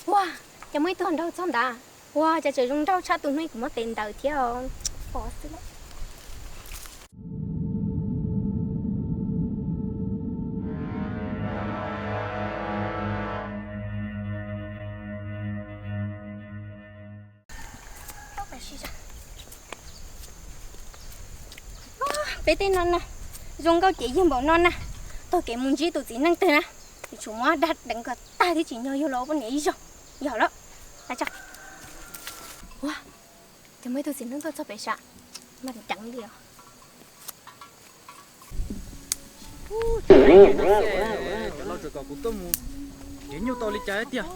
Ua, cas muaj ib tug nraug txog ntawd. Ua, cas tseem zoo nraug tshaj tus hnub kuv muab tes ntaus thiab os. Pom xwb lauj. Peb tej no na, zoo nkauj ces yog npaum no na, taug kev mus ntsib tus txiv neej twg na, yuav tsum muab dag deev kom tag thiab tsis nyob yug los poj niam ib zaug. Yog lawm, ua, ces muaj ib tug txiv neej tuaj txog pem sab, mas deev li os. Cov laus tseem kom kuv tuaj mus nrhiav nyuj tau li cas tiag.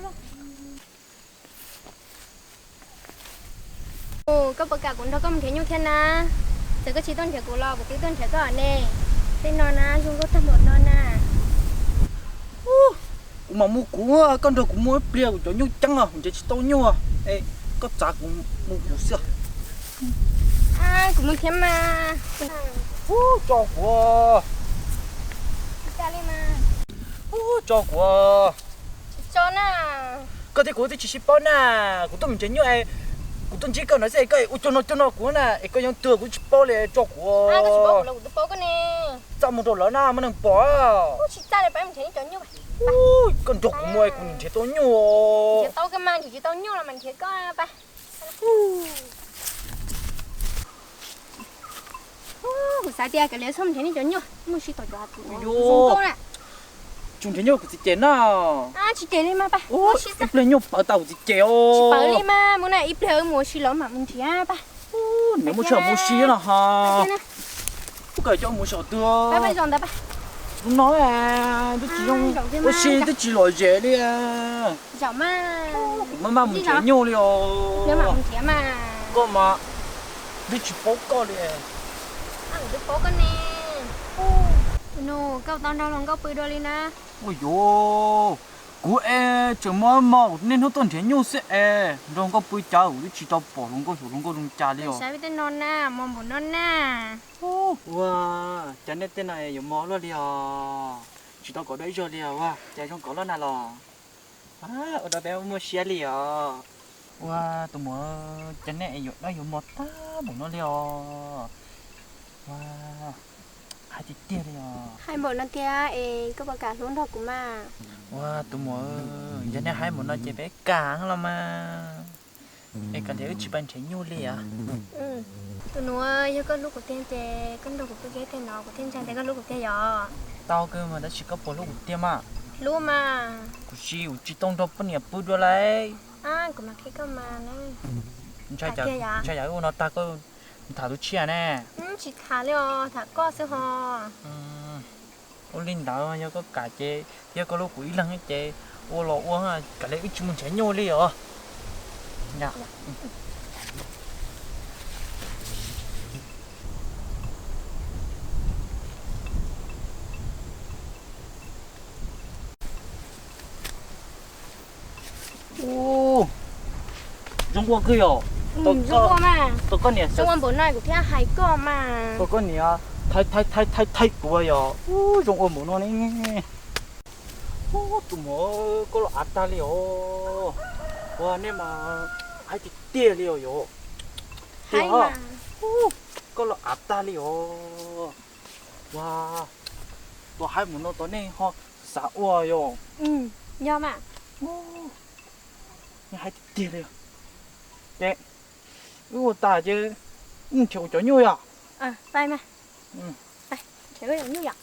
Koj puas kam kuv nrog koj mus nrhiav nyuj thiab na? Txawm koj tsis tuaj nrhiav kuv los kuv twb tuaj nrhiav koj ne. Tej no na zoo nkauj tag npaum no na. Kuv mam mus kuv, koj nrog kuv mus ib pliag kuv cov nyuj ceeb os, kuv nrhiav tsis tau nyuj. Koj txav kuv mus kuv xwb. Kuv mus thiab mas. Tso kuv. Tso kuv. Koj thiab kuv twb tsis sib paub na, kuv tuaj mus nrhiav nyuj es kuv tuaj ntsib koj no xwb es koj ua cuag no cuag no kuv na, es koj yuav tuag kuv tsis paub li, tso kuv. Txaj muag rau lawv na, muaj neeg pom. Koj nrog kuv mus es kuv nrhiav tau nyuj. Kuv xav tias kom lawv txhob nrhiav nej cov nyuj, muaj sib tau cov zoo nkauj na. Tsis nrhiav nyuj kuv txiv cem na. Tsis cem li mas pab. Ib pliag nyuj pawv tas kuv txiv cem os. Tsis pawv li mas mus na, ib pliag wb mus ua si los mam mus nrhiav pab. Nws muaj tshaj mus ua si no ha. Ub, koj coj mus saum twg? Hnub no twb tsis zoo ua si, twb tsis lom zem li. Kuv maj maj mus nrhiav nyuj li os. Koj mas twb tsis paub koj li. Ua yuav, kuv es tseem muaj mog, niaj hnub tuaj nrhiav nyuj xwb es nrog nkauj pw cas kuv twb tsis tau pom hluas nkauj, hluas nkauj zoo cas li os. Ua, cas nej tej no yuav mog luaj li os. Tsis tau kom dua ib zaug li os, ua cas zoo kom loj na los. Ua rau peb muaj siab li os. Ua, tus muam, cas nej yuav dab yuav mog tag npaum no li os. Ua, hais tiag tiag li os. Hais npaum no tiag es koj puas kam hlub nrog kuv mas? Ua, tus muam, yog nej hais npaum no ces peb kam los mas. Es kav liam wb tsis pais nrhiav nyuj li os. Tus nus, yog koj hlub kuv tiag ces koj nrog kuv pw kiag teg no kuv thiaj ntseeg tias koj hlub kuv tiag yom. Tau kawg mas tab sis koj puas hlub kuv tiag mas? Hlub mas. Kuv tsis, kuv tsis tau nrog poj niam pw dua lauj. Kuv mam qhia koj mas. Ntshai yam ua no tag koj tham tus tshiab ne. Tsis tham li os, tham koj xwb ho. Ua li ntawd yog koj kam ces thiab koj hlub kuv ib leeg ces ua los ua, kav liam wb tsis mus nrhiav nyuj li os. Ub, zoo ua kawg yom. Tau koj niam, zoo ua npaum no kuv thiaj hais koj mas. Tau koj niam thaij thaij thaij kuv yom. Ub, zoo ua npaum no ne. Ub, tus muam, koj los av tag li os. Ua, nej mas hais tiag tiag li os yom. Hais mas. Koj los av tag li os. Ua, tus hais npaum no tos nej ho xav ua yom. Yog mas. Nej hais tiag tiag li. Ces wb ua tas ces wb nrhiav kuv cov nyuj yom. Nrhiav kuv cov nyuj yom.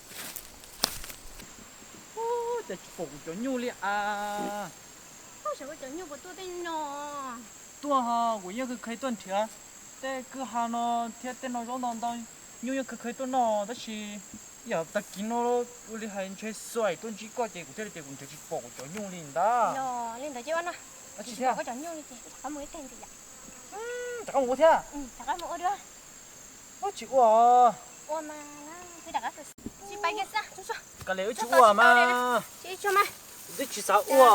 Cas tsis pom kuv cov nyuj li as. Cov nyuj puas tuaj tej no? Tuaj ho, kuv yeej khawv kheev tuaj nrhiav tej kwj ha no thiab tej no zaub ntau ntau, nyuj yeej khawv kheev tuaj noj tab sis yam tag kis no ua li hais ntshe xuaim tuaj ntsib koj ces kuv thiaj li tias kuv nrhiav tsis pom kuv cov nyuj li ntag. Li ntawd ces ua no, tsis pom koj cov nyuj li ces rov qab mus ua thiab. Rov qab mus ua thiab. Ua tsis ua. Kav liam wb tsis ua mas. Twb tsis xav ua.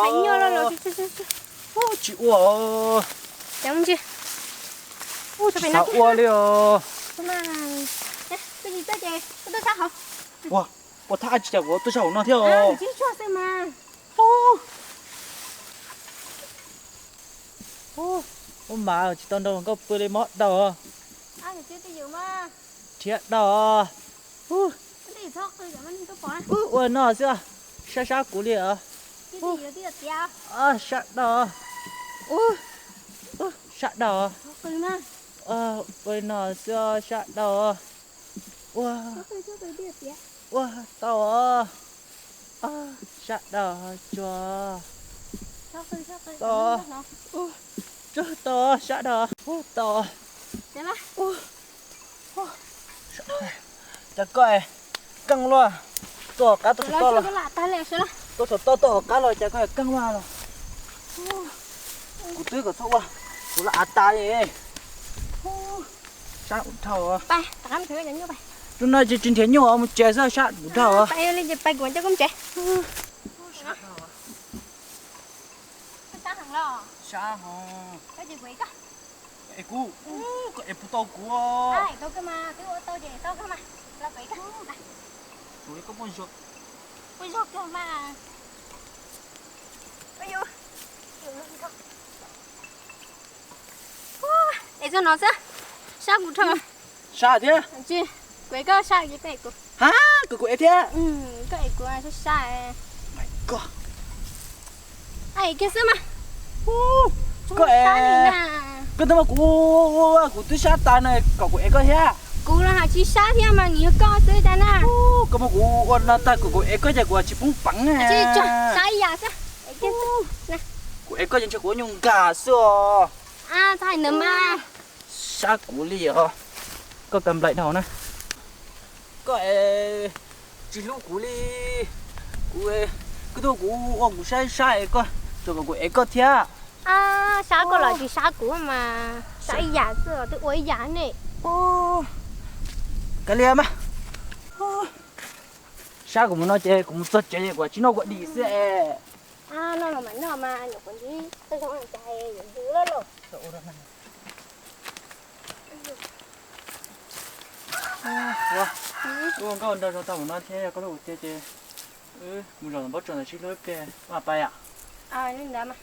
Tsis ua. Tsis xav ua li os. Ua, ua thaj tsis cas kuv tuaj sab hauv no thiab os. Ub mas tsis tau nrog hluas nkauj pw li mob daug. Nrhiav daug. Ub, ua no xwb, sab sab kuv li os. Sab daug. Ub, sab daug. Ua no xwb sab daug. Ua, ua tau os. Sab daug tsuag. Tau, tsuag tau, sab daug. Ua tau. Cas koj keej luaj, tuaj hauv qab tuaj thaum tau los, tuaj thaum tau tuaj hauv qab los cas koj keej luaj los. Kuv twb kom txhob ua, kuv laj av tas li. Sab dhau. Tus no tsis nrhiav nyuj mus tsev xwb, sab dhau. Es kuv, koj es puas tau kuv? Es txog no xwb, sab kuv dhau. Sab thiab. Kuv es koj sab, koj es kuv. Ha, kuv kuv es thiab. Koj es kuv sab sab. Koj es kiag xwb mas. Koj es, koj twb muab kuv, kuv twb sab tas no kom kuv es koj thiab. Kuv los hais tsis sab thiab mas nws yog koj xwb tas na. Koj muab kuv ua no tag kuv kuv es koj ces kuv tsis poob peev. Sab ib yam xwb. Kuv es koj ces ntshe kuv nyuj nkag xwb os. Txhob hais ntawd mas. Sab kuv li os. Koj ka nplaim dhau na. Koj es tsis hlub kuv li. Kuv, koj tuaj kuv ua kuv sab sab es koj tseem kom kuv es koj thiab. Sab koj los tsis sab kuv mas sab ib yam xwb, twb ua ib yam ne. Kav liam mas. Sab kuv mus no ces kuv mus txog tsev es kuv tsis noj kua dis xwb es. Noj los mas noj mas, nyuam qhuav ntxiv tej zoo cas yuav ntxiv lawm los. Ua nkauj nraug zoo tau mus no thiab, yog koj hlub kuv tiag ces wb mus zaum npaub tsuas ntawd sib hlub ib pliag mas pais yom. Li ntawd mas.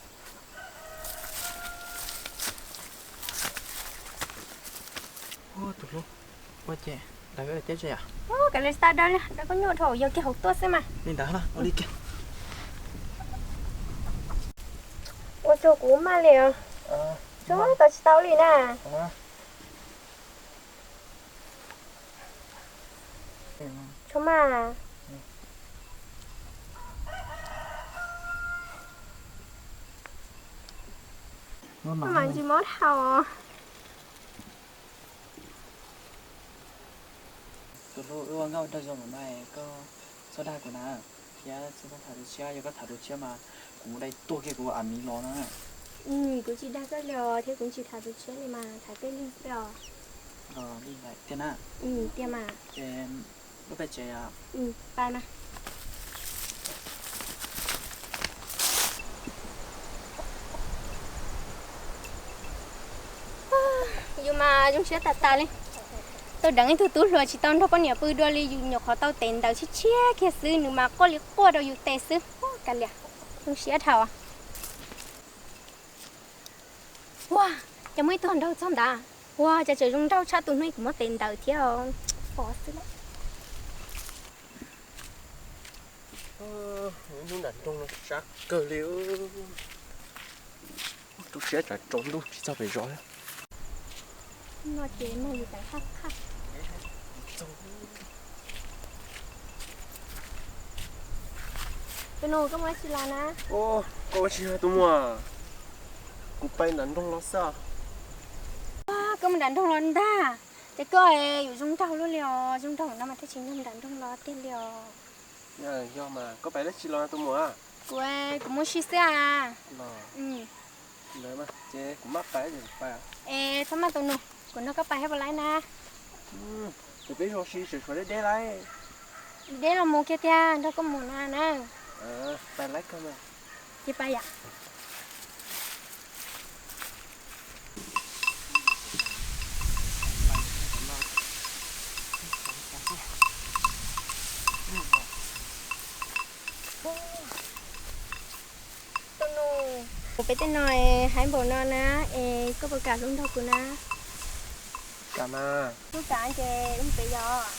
Tus hlub, ua ces lawv teb tsev yom. Kav liam, tsis tas dab li, dab koj nyuaj dhau, yog kiag hauv tuaj xwb mas. Li ntawd ua li kiag. Ua tsaug kuv maj li os. Tsaug tau tsis tau li na. Tsaug maj. Maj mam ntsis mob dhau. Tus hlub, wb ua nkauj nraug zoo lawm mas koj txhob dag kuv na, thiab txhob tham tus tshiab, yog koj tham tus tshiab mas kuv mus dai tuag kiag kuv a miv los na. Kuv tsis dag koj li os, thiab kuv tsis tham tus tshiab li mas tham tej neeg xwb os. Li ntawd tiag na. Tiag mas. Ces wb pais tsev os. Pais mas. Yus mas zoo siab tas tas li. Tau deev ib tug tub hluas tsis tau nrog poj niam pw dua li, yus nyuam qhuav tau tes ntawd tshiab tshiab kiag xwb, nws mas quaj li quaj rau yus tes xwb. Kav liam, zoo siab dhau. Ua, cas muaj ib tug nraug txog ntawd. Ua, cas tseem zoo nraug tshaj tus hnub kuv muab tes ntawd thiab. Pom xwb. Hnub nram nroog no sab kawg li. Rau siab tsam tsaus ntuj tsis txog pem zos. No ces no yus tawm haj qhaj. Tus nus, koj mus ua tsi los na? Koj ua tsi tus muam? Kuv pais nram nroog los xwb. Koj mus nram nroog los ntag. Ces koj yuav zoo nraug luaj li os, zoo nraug no mas thiaj tsis nrog nram nroog los tiag li os. Yog mas koj pais dab tsi los tus muam? Kuv, kuv mus ua si xwb a. Los, ces kuv maj pais ces kuv pais. Es txhob maj tus nus, kuv nrog koj pais thiab puas laib na? Ces peb zoo si tseem tshuav deb deb laib. Deb los mus kiag tiag, nrog koj mus no na. Pais laib kawg mas. Ces pais yom. Tus nus, Kuv peb tej no haib npaum no na, es koj puas kam hlub nrog kuv na? Kam mas. Kuv kam ces wb peb yos.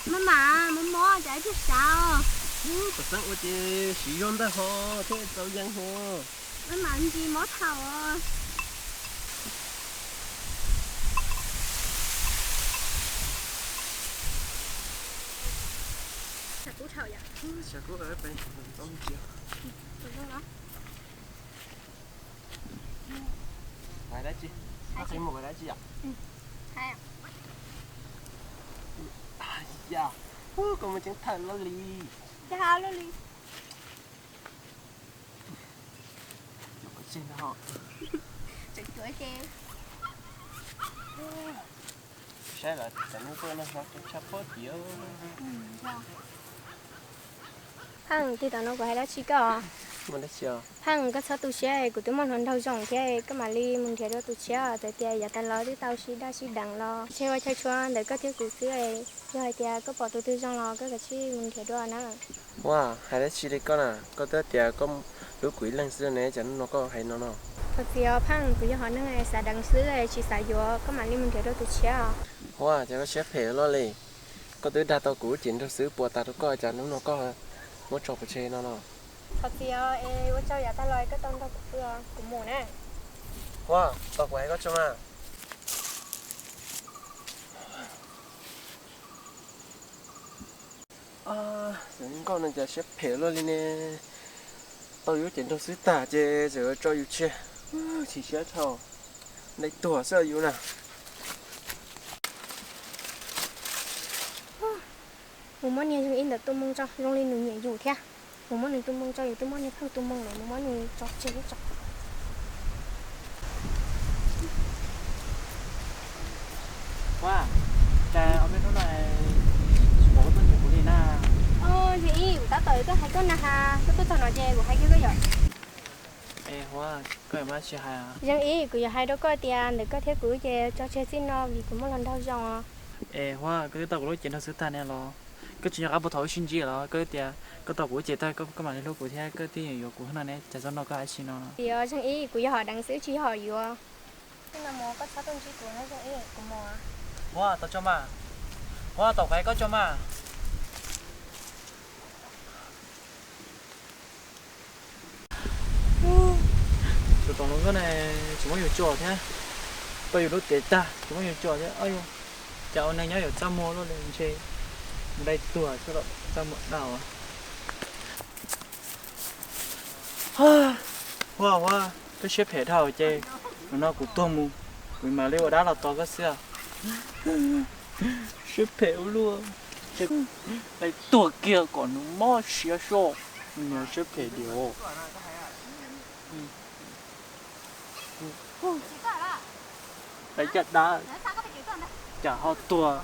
Maj mam mob mob cas ib pliag sav os. Kom xeeb ua ces siv zog ntawd ho thiaj txaus yees ho. Maj mam ntsis mob thaum. Xav kub thaum yom. Xav kub, hais dab tsi? Hais qhia mus hais dab tsi yom? Yam, koj muaj tseeb thawj luaj li. Cas luaj li. Tseem cuav ces. Saib lawv cov neeg tuaj no hnov tshaj pob tim. Pheej, tib tom no kuv hais dab tsi koj? Pheej, koj txhob tu siab, kuv twb muaj hluas nraug zoo thiab, koj mam li mus nrhiav dua tus tshiab. Txawm tias yav tas los twb tau sib daj sib deev los, ntshe ua chaw tshua ntawm koj thiab kuv xwb. Yog hais tias koj pom tus twg zoo los koj kav tsij mus nrhiav dua na. Huab, hais dab tsi li koj na, koj twb tias koj hlub kuv ib leeg xwb ne, cas hnub no koj hais no no? Thov txim os Pheej, kuv yog hom neeg xav deev xwb tsis xav yuav, koj mam li mus nrhiav dua tus tshiab. Huab, cas koj siab phem luaj li, koj twb dag tau kuv lub cev nraug xwb puas tas rau koj, cas hnub no koj muab tso pov tseg no no? Thov txim os, es ua tsaug yav tag los koj tau nrog kuv pw, kuv mus na. Huab, tos kuv hais koj tso mas. Xyov nkauj no cas siab phem luaj li ne. Tau yus lub cev nraug xwb tag ces txawm yuav tso yus tseg, chim siab dhau. Dai tuag xwb yus na. Mus muab niag Zeej Ib ntawd tus moo tso, zoo li nws nyiam yus thiab. Mus muab nws tus moo tso, yus twb muab niag Pheej tus moo lawm, mus muab nws tso tseg tso. Huab, cas ob peb hnub no tsis pom koj tuaj ntsib kuv li na? Zeej Ib, kuv tab tom tuaj hais koj na has, koj tuaj txog no ces kuv hais kiag koj yom. Es Huab, koj yuav muaj dab tsi hais? Zeej Ib, kuv yuav hais rau koj tias ntawm koj thiab kuv ces tso tseg txij no vim kuv muaj hluas nraug zoo. Es Huab, koj twb tau kuv lub cev nraug xwb tag ne los? Koj tsis nco qab puag thaum wb sib ntsib los koj tias koj tau kuv lub cev tag koj mam li hlub kuv thiab koj twb yuav kuv no ne, cas txog no koj hais tsis no no? Tias Zeej Ib, kuv yog hom deev xwb tsis yog hom yuav. Txij no mus koj txhob tuaj ntsib kuv no Zeej Ib, kuv mus. Huab, tos tso mas. Huab, tos kuv hais koj tso mas. Tus tom no koj ne, tsis muab yus tso thiab, tau yus lub cev tag tsis muab yus tso thiab. Cas ua neeg nyob yuav txaj muag luaj li ntshe, dai tuag xwb los txaj muag dab. Huab, Huab, koj siab phem dhau ces, hnub no kuv tuag mus, kuv mam li ua dab los tos koj xwb. Siab phem ua luaj. Dai tuag kiag kom nws mob siab soj, nws siab phem diam. Dai caj dab, cas ho tuag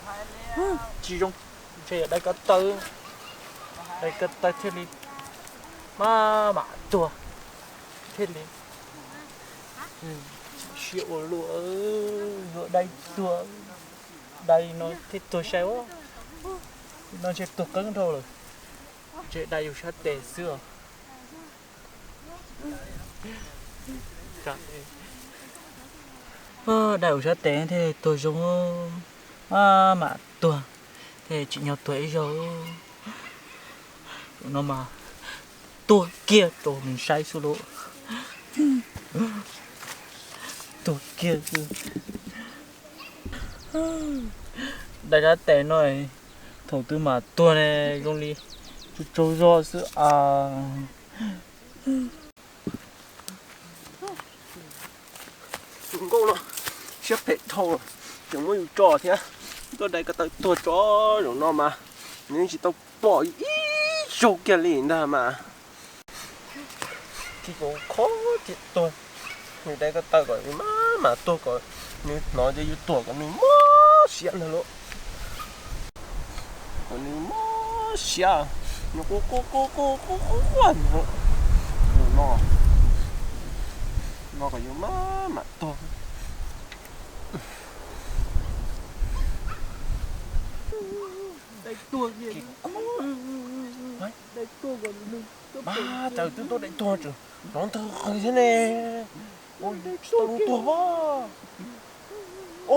tsis zoo, ntshe yog dai ko taw, dai ko taw thiaj li maj mam tuag thiaj li. Siab ua luaj, yuav dai tuag, dai no thiaj tuag sai ua, no ntshe tuag qeeb dhau lawm, ntshe dai yus sab tes xwb os. Dai yus sab tes thiaj tuag zoo, maj mam tuag thiaj tsim nyog tuag ib zaug. Zaum no mas tuag kiag rau nws saib xwb lauj. Tuag kiag xwb. Dai sab tes no, thaum twg mam tuag ne, zoo li tsaug tsaug zog xwb as. Tus nkauj no siab phem dhau, tseem muab yus tso thiab, tuaj dai ko taw tuag tso. Zaum no mas nws tsis tau pom ib zaug kiag li ntag mas. Kis kuv khob tiag tuag, yus dai ko taw kom yus maj mam tuag kom nws hnov ces yus tuag kom nws mob siab ntag lauj. Kom nws mob siab, nws quaj quaj quaj quaj quaj quaj ntag. No, no kom yus maj mam tuag. Mas cas twb tuaj dai tuag tseem hnov ntawg qw thiab ne. Tau tuag a.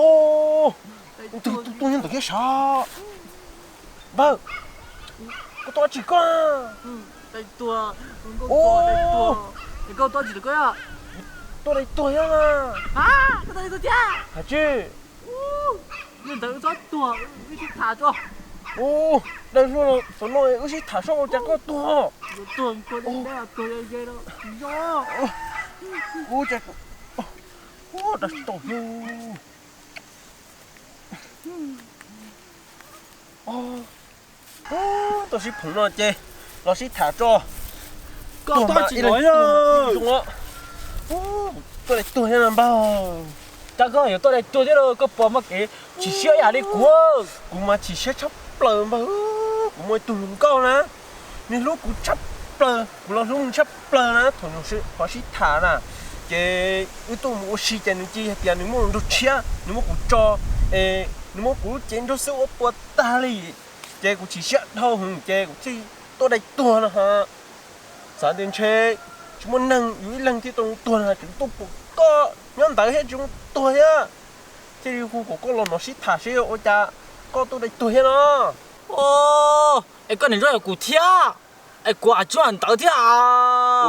Ub, twg tuaj nyob ntawm kiag sav. Npawg, koj tuaj dab tsi koj? Ub, tuaj dai tuag thiab. Hais tsis, ub, dai luaj xov no wb sib tham saib ua cas koj tuag. Ub, cas, ub, dab tsi tau. Tuaj sib phoom no ces los sib tham tso. Koj tuaj dai tuag thiab no npawg. Cas koj yuav tuaj dai tuag thiab lauj, koj puas muaj kev chim siab ib yam li kuv? Kuv mas chim siab tshaj plaws npawg. Kuv muaj ib tug hluas nkauj na, nws hlub kuv tshaj plaws, kuv los hlub nws tshaj plaws na. Thaum nws ho sib tham na, ces wb tuaj mus ua si ces nws cia hais tias nws muaj hluas nraug tshiab, nws muab kuv tso, es nws muab kuv lub cev nraug xwb ua puas tag li. Ces kuv chim siab dhau hwv ces kuv thiaj tuaj dai tuag no ha. Xav tias ntshe tsis muaj neeg, yus ib leeg thiaj tau tuag na, tseem tuaj pom koj nyob ntawd thiab tsis tuag thiab. Thiaj li hu kom koj los no sib tham seb ua cas koj tuaj dai tuag thiab no. Es koj niam zoo yam kuv thiab, es kuv tsis zoo ntawd thiab.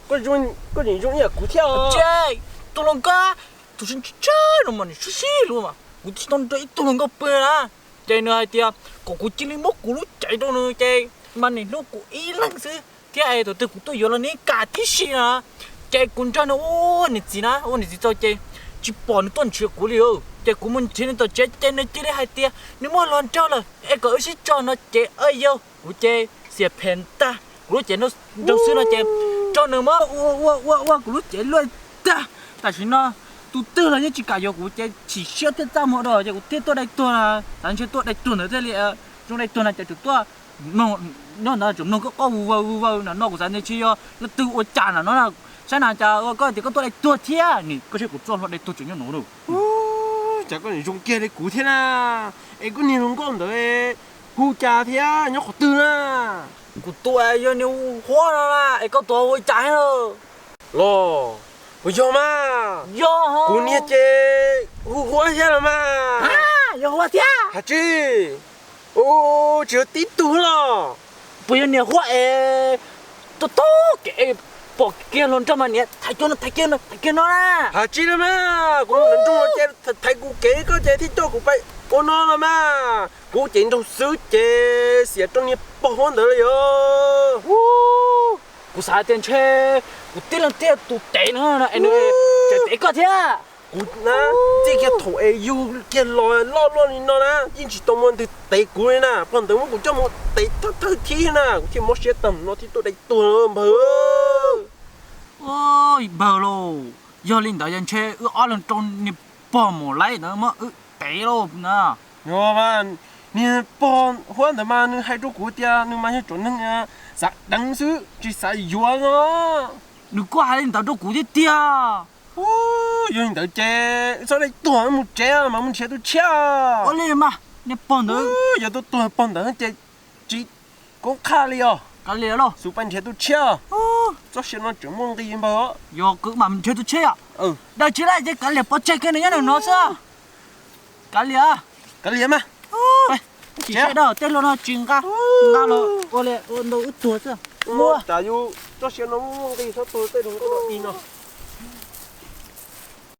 Koj niam zoo ib yam kuv thiab. Ces tus hluas nkauj, tus siab tshiab no mas nws sib sib hlub mas kuv tsis tau nrog ib tug hluas nkauj pw na. Ces nws hais tias kom kuv cia li muab kuv lub cev rau nws ces mas nws hlub kuv ib leeg xwb thiab es thaum twg kuv tuaj yuav los nws kam tib si na. Ces kuv nrog nws ua niam txiv na, ua niam txiv txog ces tsis pom nws tuaj nrhiav kuv li. Ces kuv mus nrhiav nws tom tsev ces nws cia li hais tias nws muaj hluas nraug lawm es kom wb sib tso no ces yog kuv ces xiam phem tag, kuv lub cev nraug xwb no ces tso nws muab ua ua ua ua kuv lub cev luaj tag. Tam sim no tus twg los yeej tsis kam yuav kuv ces chim siab thiab txaj muag dua ces kuv thiaj tuaj dai tuag na. Xav ntshe tuaj dai tuag ntawd thiaj li zoo dai tuag na ces tseem tuaj nyob ntawd tseem mloog koj qoj vus vaws vus vaws no no kuv xav ntshe yog leej twg ua cas na no. Saib na cas ua koj tias koj tuaj dai tuag thiab ne, koj saib kuv txoj hlua dai tuag tseem nyob no. Cas koj niam zoo kiag li kuv thiab na. Es koj niag hluas nkauj ntawd hu cas thiab nyob qhov twg na? Kuv tus yog niag Huab no na, es koj tus hu cas thiab? Los, puas yog mas? Yog. Kuv niag ces hu Huab thiab los mas. Yog Huab thiab. Hais tsis, tsis yog tib tug los? Puas yog niag Huab es tuaj tog kev pom kiag hluas nraug mas niam thaiv kiag no, thaiv kiag no, thaiv kiag no na. Hais tsis los mas, kuv hluas nraug ces thaiv kuv kev koj ces thiaj coj kuv pais ua no los mas. Kuv ces nraug xwb ces xiam rau niag pog Huab ntawd li os. Kuv xav tias ntshe kuv tib leeg thiaj tus tev no es nws tseem tev koj thiab. Kuv na, txij kiag thaum es yug kiag los loj luaj li no na yeej tsis tau muaj leej twg tev kuv li na. Pog ntawd muab kuv coj mus tev thawj thawj thib na, kuv thiaj mob siab tag mus no thiaj tuaj dai tuag npawg. Npawg lauj, yog li ntawd yog ntshe wb ob leeg rau niag pog mus laib ntawd muab wb tev lauj na. Niag pog Huab ntawd mas nws hais rau kuv tias nws mas yog tsoom neeg xav deev xwb tsis xav yuav no. Nws kuj hais li ntawd rau kuv thiab tiag. Yog li ntawd ces wb txhob dai tuag, mus tsev mas mus nrhiav tus tshiab. Ua li mas niag pog ntawd, yog tuaj tuag pog ntawd ces tsis koob qhaj li os. Kav liam lauj, xub pais nrhiav tus tshiab. Txoj sia no tseem muaj nqis npawg. Yog kwv mas nrhiav tus tshiab yom. Dab tsi lawm ces kav liam pov tseg kiag nws nyob nram no xwb. Kav liam. Kav liam mas. Chim siab dab, tej hluas no tsis nqa, nqa los ua li ua ntau wb tuag xwb. Muab tas yus txoj sia no muaj nqis txhob tuag tej hluas nkauj no di no.